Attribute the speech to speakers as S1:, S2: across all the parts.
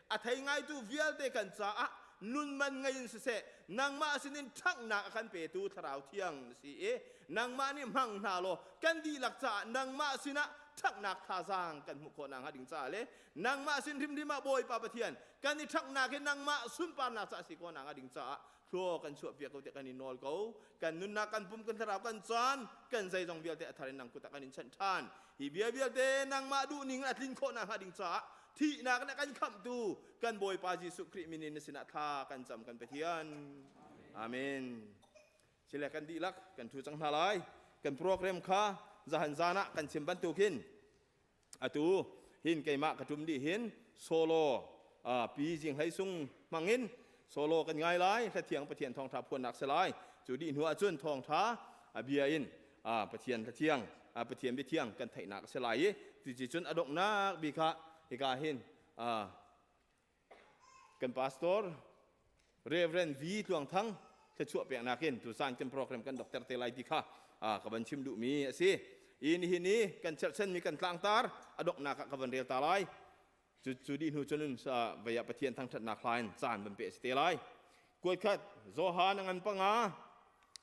S1: A thei ngaitu vialte kan caah nun man ngei in siseh, nangmah sinin ṭhanghnak a kan petu Thlarau Thiang na si i nangmah nih hmang hna law kan dihlak caah nangmah sinah ṭhanghnak thazaang kan hmuh khawh nakhnga ding caah le nangmah sin hrimhrim ah Bawipa Pathian kan i ṭhanghnak hi nangmah sunparnak caah si khawh nakhnga ding caah thlua kan chuahpiak ko tiah kan in nawl ko. Kan nunnak, kan pum, kan thlarau, kan caan, kan zeizong vialte a thar in nang kut ah kan in chanh ṭhan. Hi bia vialte nangmah duhning in a tlin khawh nakhnga ding caah thihnak in a kan khamhtu kan Bawipa Jesuh Khrih min in na sinah thla kan cam, kan Pathian. Amen. Sile kan dihlak kan ṭhu cang hna lai. Kan program kha zahan zan ah kan chim bantukin atu hin keimah ka ṭum dih hin solo pi Zing Hlei Sung hmangin solo kan ngai lai. Hlathiang Pathian thawngṭha phuannak si lai. Cu dih hnu ahcun thawngṭha bia in Pathian hlathiang, Pathian biathiang kan theihnak a si lai i cuci cun a donghnak bik ah hika hin kan pastor Reverend V Tluang Thang thluachuah peknak in tuzan kan program kan dokter te lai ti kha ka van chim duhmi a si. I nihin i kan cherhchanmi kan tlangtar a donghnak ah ka van rel ta lai. Cu cu dih hnu cun vei ah Pathian thangṭhatnak hla in caan van pe a si te lai. Kuaikhat Johan a ngan panga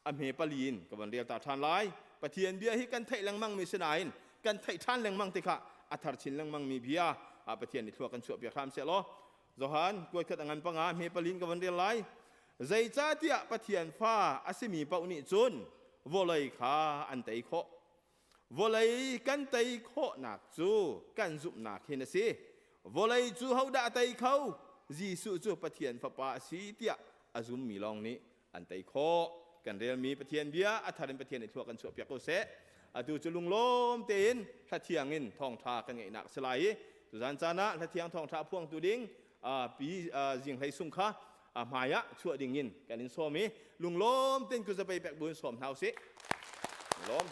S1: a hme pali in ka van rel ta ṭhan lai. Pathian bia hi kan theih lengmang mi si nain kan theih ṭhan lengmang tikah a thar chin lengmang mi bia ah Pathian nih thlua kan chuah piak hram seh law. Johan kuaikhat a ngan panga hme palin ka van rel lai. Zeicahtiah Pathian fa a simi paoh nih cun vawlei kha an tei khawh. Vawlei kan tei khawhnak cu kan zumhnak hin a si. Vawlei cu hodah a tei kho? Jesuh cu Pathian Fapa a si tiah a zummi lawng nih an tei khawh. Kan relmi Pathian bia a thar in Pathian nih thlua kan chuahpiak ko seh. Atu cu lunglawm tein hlathiang in thawngṭha kan ngeihnak a si lai i tuzan caan ah hlathiang thawngṭha a phuangtu ding pi Zing Hlei Sung kha hmai ah chuah ding in kan in sawm i lunglawm tein kuzapei pek bu in sawm hna usih. Lawm.